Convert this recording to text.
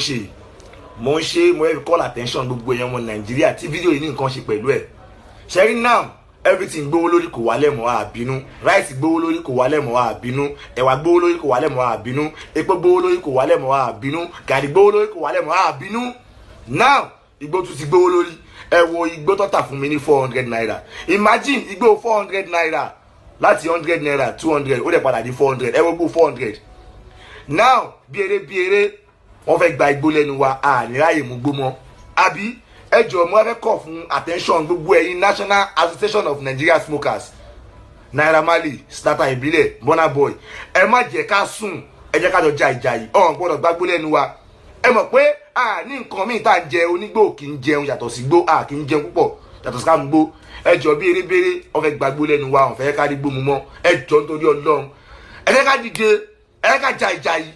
ṣe, mo ń ṣe, mo fẹ́ call attention gbogbo èèyàn ọmọ Nàìjíríà tí fídíò yìí ní nǹkan ṣe pẹ̀lú ẹ̀. Ṣẹ́rí now, everything gbówó lórí, kò wálẹ̀ mọ́, àbínú. Rice gbówó lórí, kò wálẹ̀ mọ́, àbínú. Ẹ̀wà gbówó lórí, kò wálẹ̀ mọ́, àbínú. Epo gbówó lórí, kò wálẹ̀ mọ́, àbínú. Gàrí gbówó lórí, kò wálẹ̀ mọ́, àbínú. Now, igbó tún ti gbówó lórí. Ẹ wo igbó tó tà fún mi ní ₦400. Imagine, igbó ₦400, láti ₦100, 200, ó dẹ̀ padà di 400. Ẹ wo igbó 400. Now, bí eré bí eré, wọ́n fẹ́ gba igbó lẹ́nu wa, a ní ráyè mú gbó mọ́, àbí? Ẹ jọ̀ọ́, mo fẹ́ call fún attention gbogbo ẹ̀yin National Association of Nigeria Smokers, Naira Marley, Zlatan Ìbílẹ̀, Burna Boy, ẹ má jẹ́ ká sùn. Ẹ jẹ́ ká jọ ja ìjà yìí. Ọ̀hún gbọ́dọ̀ gbágbó lẹ́nu wa. Ẹ mọ̀ pé a ní nǹkan míì tá à ń jẹ. Onígbò kì í jẹun yàtọ̀ sí gbó, a kì í jẹun púpọ̀ yàtọ̀ sí ká mú gbó. Ẹ jọ̀ọ́, bí eré béré, wọ́n fẹ́ gbàgbó lẹ́nu wa, wọ́n fẹ́ ká rí gbó mu mọ́. Ẹ jọ̀ọ́, nítorí Ọlọ́run, ẹ jẹ́ ká dìde, ẹ jẹ́ ká ja ìjà yìí.